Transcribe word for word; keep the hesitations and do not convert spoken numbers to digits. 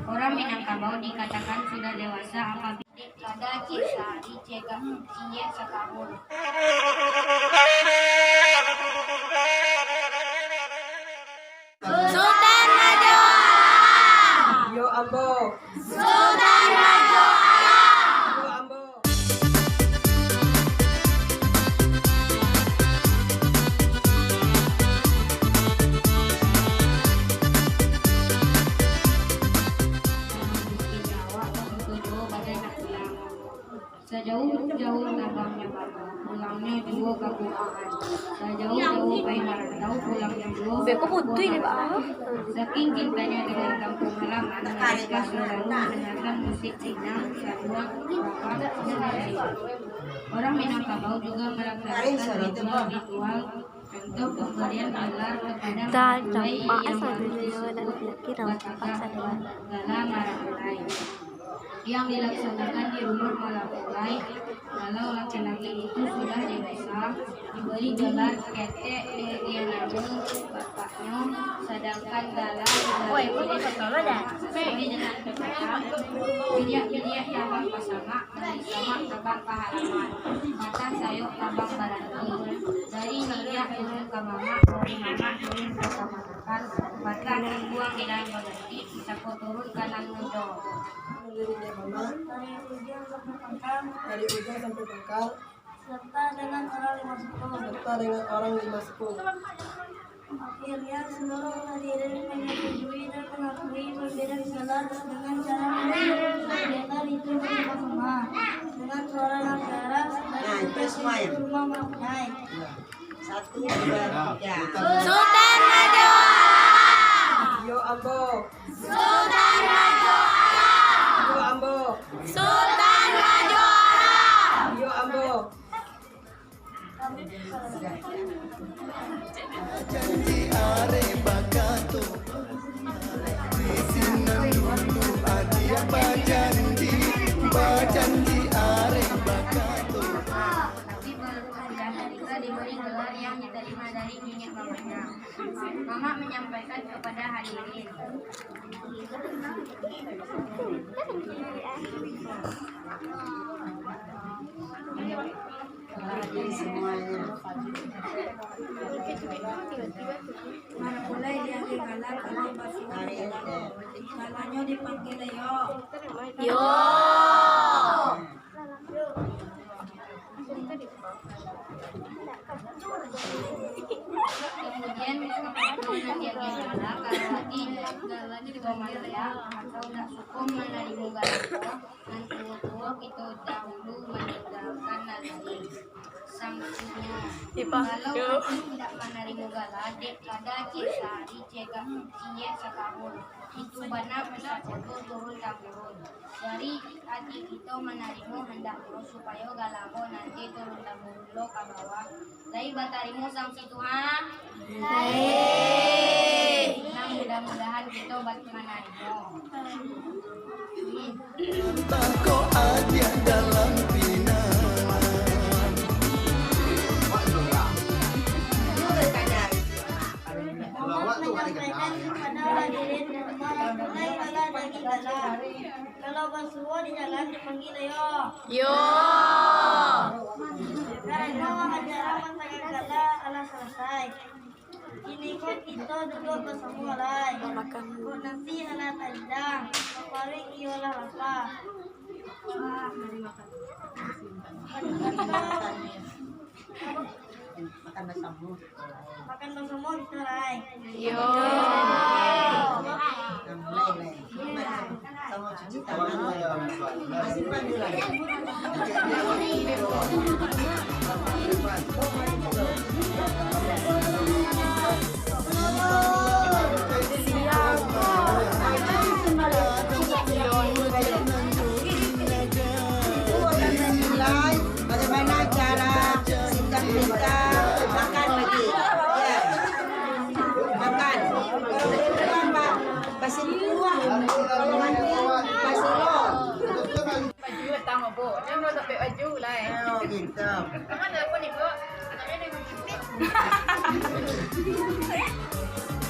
Orang Minangkabau dikatakan sudah dewasa apabila kada ciek sahari, ciek ga-, ciek satahun. Sutan Rajo Alam! Yo ambo. Sutan Rajo Alam! Yo ambo. Sajauah-jauah tabang nyo bana, pulangnyo juo kakurangan. Sajauah-jauah pai marantau, pulangnyo juo kakurangan. Saking cintanyo dengan kampuang halaman, mereka selalu mendengarkan musik minang, saluang, rapak, dan lain-lain. Orang Minangkabau juga melaksanakan ritual-ritual, contoh pemberian gelar kepada makhluk gaib yang baru disebut batagak gala marangkulai, yang dilaksanakan di rumah marangkulai. Kalau laki-laki itu sudah dewasa, diberi gelar ketek, dek namo bapaknyo, sadangkan gala sesuai dengan keturunan, piliak-piliak tabang pasamak, pasamak tabang pahalaman, patah sayok tabang baranti, dari niniak turun ka mamak, dari mamak turun ka kamanakan, patah tangguang nan baranti, sako turun ka nan mudo. Dari ujuang sampai pangkal. Dari ujuang sampai pangkal. Serta dengan orang lima suku. Serta dengan orang lima suku. Akhirnya, seluruh hadirin menyetujui dan mengakui pemberian gelar dengan cara menggelar itu bersama-sama dengan suara yang keras dan Nah, itu juga semua ya? Rumah maknai. Ya. Satu, dua, tiga. Sutan Rajo Alam! Yo ambo. Sutan Rajo Alam! Yo ambo. Sutan Rajo Alam! Yo ambo. Bajanji arek bakato, di sinan dulu adia bajanji, bajanji arek bakato. Tapi baru sudah kita diberi gelar yang diterima dari niniak mamaknya. Mamak menyampaikan kepada hadirin. Jadi semuanya. Marangkulai diagiah gala kalau basuo. Galanyo dipanggil yo. Yo. Kemudian, kepada yang diagiah gala, kalau laki, gala itu maliak atau indak suko manarimo gala ko, nan tuo-tuo kito dahulu maninggakan nan lai. Sangsinyo, kalau laki indak manarimo gala, dek kada ciek sahari, ciek ga-, ciek satahun. Itu bana pusako tu turun tamurun. Jadi, ati kito manarimo handaknyo supayo gala ko nanti turun tamurun lo ka bawah. Lai batarimo sangsi tu, ha? Lai. Nah, mudah-mudahan kito bat-, manarimo. Tako aja dalam pinang. Mamak manyampaikan kepada hadirin, marangkulai gala dari gala. Kalau basuo di jalan dipanggil yo. Yo. Karano acara mantangah gala alah salasai. Kini ko kito duduak basamo lai. Makan. Kok nasi alah taidang, paruik iyo lah lapa. Ah, dari makan. Makan basamo. Makan basamo kito lai. Yo. Nah, mulai, mulai. Samo cuci tangan, mulai. Simpan dulu. Bagaimana cara singkang kita makan lagi? Ya. Makan. Kalau itu apa? Basi kuah. Kalau mandi, basi lo. Baju datang, Abuk. Jangan sampai baju lai. Oh, gitu.